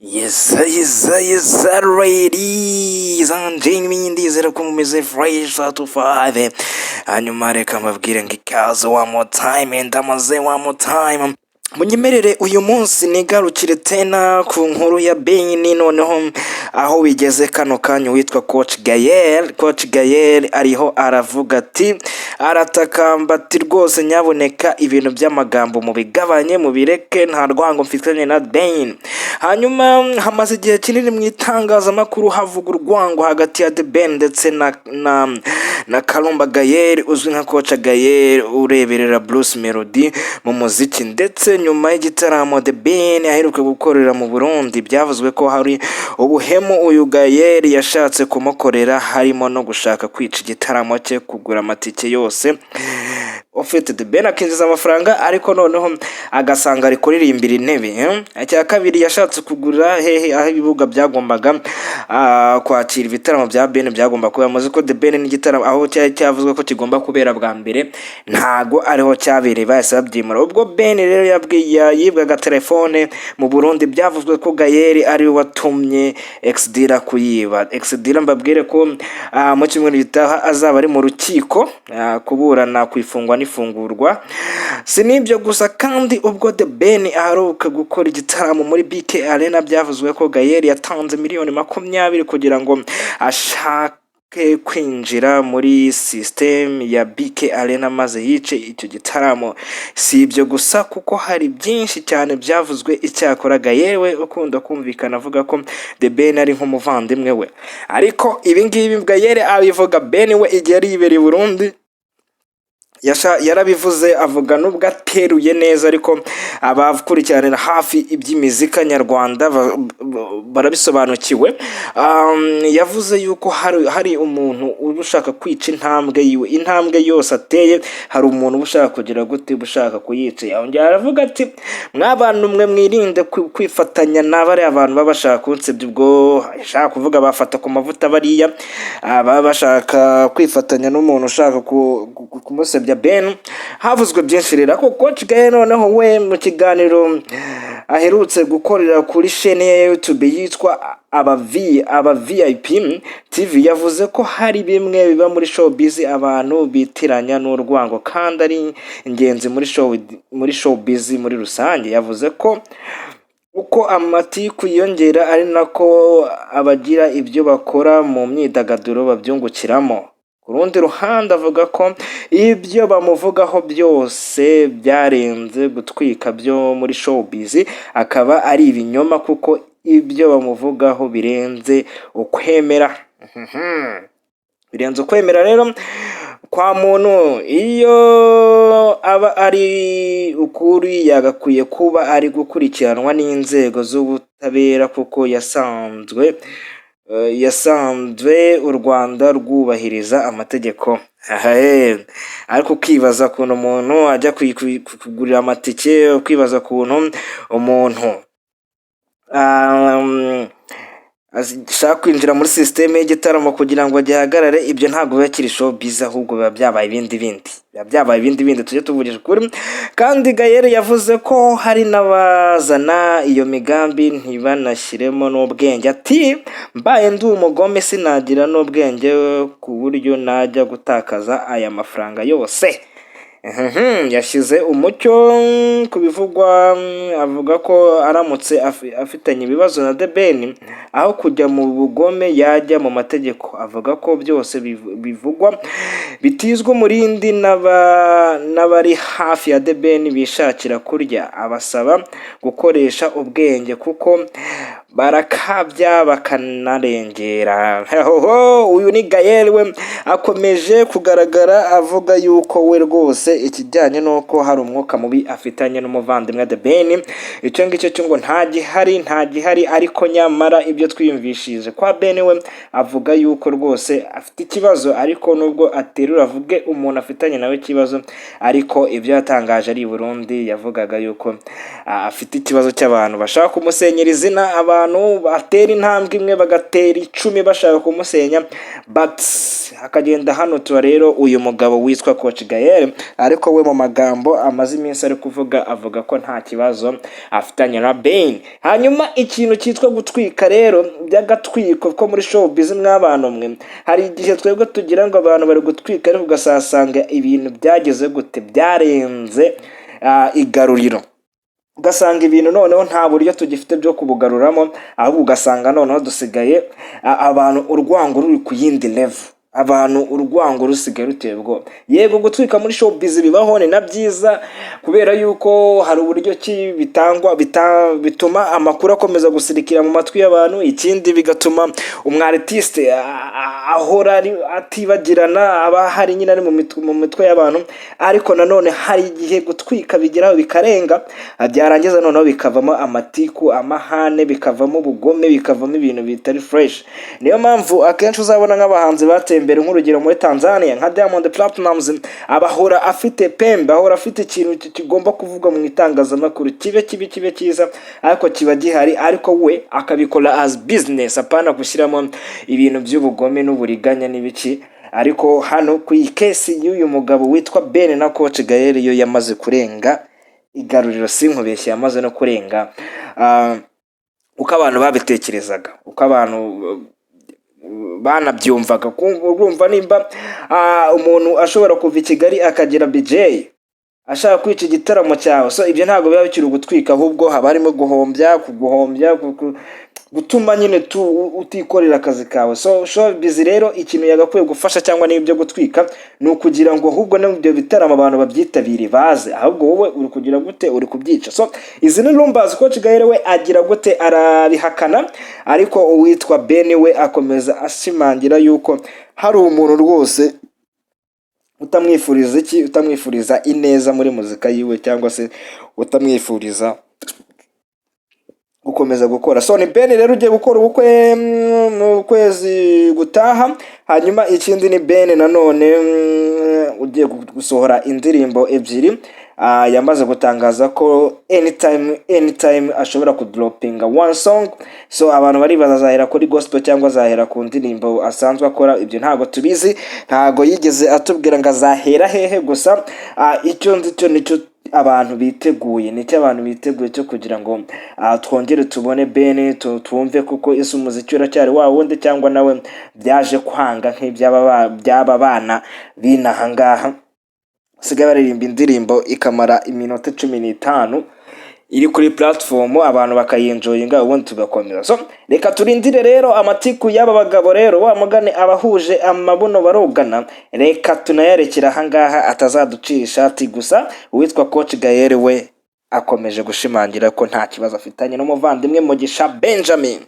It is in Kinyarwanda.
Yes, ladies and gentlemen, ndizera ko mumeze fresh out of five. Hanyuma reka mbabwire ngo ikaze one more time, ndamaze one more time. Munyemerere uyu munsi nigarukire tena ku nkuru ya Ben. Noneho aho bigeze kano kanya, witwa Coach Gael, Coach Gael ariho aravuga ati, aratakamba ati: "Rwose nyaboneka, ibintu by'amagambo mubigabanye, mubireke, nta rwango mfitanye na Ben." Hanyuma hamaze igihe kinini mu itangazamakuru havuga urwango hagati ya The Ben ndetse na Karumba Gael uzwi nka Coach Gael, ureberera Bruce Melody mu muziki. Ndetse nyuma y'igitaramo The Ben aheruka gukorera mu Burundi, byavuzwe ko hari ubuhemu uyu Gael yashatse kumukorera, harimo no gushaka kwica igitaramo cye, kugura amatike yose ufite The Ben akinjiza amafaranga, ariko noneho agasanga ari kuririmbira intebe, eh? Icya kabiri, yashatse kugura hehe aho ibibuga byagombaga kwakira ibitaramo bya Ben byagomba kuba. Muzi ko The Ben n'igitaramo aho cyari cyavuzwe ko kigomba kubera bwa mbere ntago ariho cyabereye, bahise babyimura. Ubwo Ben rero yabwiye yibwaga telefone mu Burundi, byavuzwe ko Gael ari we watumye Exdira kuyiba. Exdira, mbabwire ko mu cyumweru gitaha azaba ari mu rukiko kuburana ku ifungwa n'ifungurwa. Si n'ibyo gusa kandi, ubwo The Ben aheruka gukora igitaramo muri BK Arena, byavuzwe ko Gael yatanze miliyoni 20 kugira ngo ashake kwinjira muri system ya BK Arena maze yice icyo gitaramo. Si ibyo gusa, kuko hari byinshi cyane byavuzwe. Icyakora Gael we ukunda kumvikana avuga ko The Ben ari nk'umuvandimwe we, ariko ibi ngibi Gael abivuga Ben we igihe yari yibereye i Burundi yarabivuze, avuga nubwo ateruye neza, ariko abakurikiranira hafi iby'imizika nyarwanda barabisobanukiwe. Yavuze yuko hari umuntu uba ushaka kwica intambwe yiwe, intambwe yose ateye hari umuntu uba ushaka kugira gute, uba ushaka kuyica. Yongera aravuga ati: "Mwabantu mwe, mwirinde kwifatanya na bariya bantu baba bashaka kunsebya." Ubwo ashaka kuvuga bafata ku mavuta bariya, baba bashaka kwifatanya n'umuntu ushaka kumusebya Ben. Havuzwe byinshi rero, ariko Coach Gael noneho we mu kiganiro aherutse gukorera kuri chaîne ya YouTube yitwa aba VIP TV, yavuze ko hari bimwe biba muri showbiz abantu bitiranya n'urwango kandi ari ingenzi muri showbiz muri rusange. Yavuze ko uko amatiku yiyongera ari nako abagira ibyo bakora mu myidagaduro babyungukiramo. Ku rundi ruhande, avuga ko ibyo bamuvugaho byose byarenze gutwika byo muri showbiz akaba ari ibinyoma, kuko ibyo bamuvugaho birenze ukwemera. Birenze ukwemera rero kwa muntu. Iyo aba ari ukuri yagakwiye kuba ari gukurikiranwa n'inzego z'ubutabera, kuko yasanzwe u Rwanda rwubahiriza amategeko. Ariko ukibaza ukuntu umuntu ajya kugurira amatike, ukibaza ukuntu umuntu ashaka kwinjira muri système y'igitaramo kugira ngo gihagarare. Ibyo ntabwo biba kiri showbiz, ahubwo biba byabaye ibindi bindi, biba byabaye ibindi bindi, tujye tuvugisha ukuri. Kandi Gael yavuze ko hari n'abazana iyo migambi ntibanashyiremo n'ubwenge. Ati: "Mbaye ndi umugome sinagira n'ubwenge ku buryo najya gutakaza aya mafaranga yose." Yashyize umucyo ku bivugwa, avuga ko aramutse afitanye ibibazo na The Ben, aho kujya mu bugome yajya mu mategeko. Avuga ko byose bivugwa bitizwa umurindi n'abari hafi ya The Ben bishakira kurya, abasaba gukoresha ubwenge kuko barakabya bakanarengera. Hoho, uyu ni Gael, we akomeje kugaragara avuga yuko we rwose ikijyanye n'uko hari umwuka mubi afitanye n'umuvandimwe The Ben, icyo ngicyo cyo ngo nta gihari, nta gihari. Ariko nyamara ibyo twiyumvishije kwa Ben, we avuga yuko rwose afite ikibazo, ariko nubwo aterura avuge umuntu afitanye nawe ikibazo, ariko ibyo yatangaje ari i Burundi yavugaga yuko afite ikibazo cy'abantu bashaka kumusenyera izina, abantu batera intambwe imwe bagatera 10 bashaka kumusenya, but akagenda hano. Tuba rero uyu mugabo witwa Coach Gael Ariko we mu magambo amaze iminsi ari kuvuga, avuga ko nta kibazo afitanye na Ben. Hanyuma ikintu cyitwa gutwika rero, by'agatwiko ko muri showbiz, mw'abantu mwe, hari igihe twebwe tugira ngo abantu bari gutwika, ariko ugasanga ibintu byageze gute, byarenze igaruriro, ugasanga ibintu noneho nta buryo tugifite byo kubugaruramo, ahubwo ugasanga noneho dusigaye abantu urwango ruri ku yindi level, abantu urwango rusigaye ruteye ubwoba. Yego, gutwika muri showbiz bibaho, ni na byiza, kubera yuko hari uburyo ki bitangwa bituma amakuru akomeza gusirikira mu matwi y'abantu. Ikindi, bigatuma umu artiste ahora atibagirana, aba hari nyine ari mu mitwe y'abantu. Ariko nanone hari igihe gutwika bigeraho bikarenga, byarangiza noneho bikavamo amatiku, amahane, bikavamo ubugome, bikavamo ibintu bitari fresh. Niyo mpamvu akenshi uzabona nk'abahanzi bateye imbere, nk'urugero muri Tanzania nka Diamond Platnumz, abahora afite pembe, ahora afite ikintu kigomba kuvugwa mu itangazamakuru, kibe kibi, kibe cyiza, ariko kiba gihari, ariko we akabikora as business, apana gushyiramo ibintu by'ubugome n'uburiganya n'ibiki. Ariko hano ku iyi case y'uyu mugabo witwa Ben na Coach Gael, yo yamaze kurenga igaruriro, sinkubeshye, yamaze no kurenga uko abantu babitekerezaga, uko abantu banabyumvaga. Urumva nimba umuntu ashobora kuva i Kigali akagera BJ ashaka kwica igitaramo cyawe, so ibyo ntabwo biba bikiri ugutwika, ahubwo haba harimo guhombya, kuguhombya, gutuma nyine tu utikorera akazi kawe. So showbiz rero, ikintu yagakwiye gufasha cyangwa n'ibyo gutwika, ni ukugira ngo ahubwo no ibyo bitaramo abantu babyitabire baze, ahubwo wowe uri kugira gute? Uri kubyica. So izi ni rumors. Coach Gael we agira gute? Arabihakana, ariko uwitwa Ben we akomeza ashimangira yuko hari umuntu rwose utamwifuriza iki, utamwifuriza ineza muri muzika yiwe, cyangwa se utamwifuriza gukomeza gukora. So ni Ben rero ugiye gukora ubukwe mu kwezi gutaha. Hanyuma ikindi ni Ben nanone ugiye gusohora indirimbo ebyiri. Yamaze gutangaza ko anytime, anytime ashobora kudropinga one song. So abantu baribaza, azahera kuri gospel cyangwa azahera ku ndirimbo asanzwe akora? Ibyo ntabwo tubizi, ntabwo yigeze atubwira ngo azahera hehe. Gusa icyo nzi cyo nicyo abantu biteguye, nicyo abantu biteguye cyo kugira ngo twongere tubone Ben, twumve kuko ese umuziki uracyari wa wundi, cyangwa nawe byaje kwanga nk'iby'aba by'aba bana b'inaha ngaha basigaye baririmba indirimbo ikamara iminota 15 iri kuri platform, abantu bakayenjoyinga, ubundi tugakomeza. So reka turindire rero amatiku y'aba bagabo rero, wa mugani abahuje amabuno barogana, reka tunayarekera ahangaha atazaducira ishati. Gusa uwitwa Coach Gael we akomeje gushimangira ko nta kibazo afitanye n'umuvandimwe Mugisha Benjamin.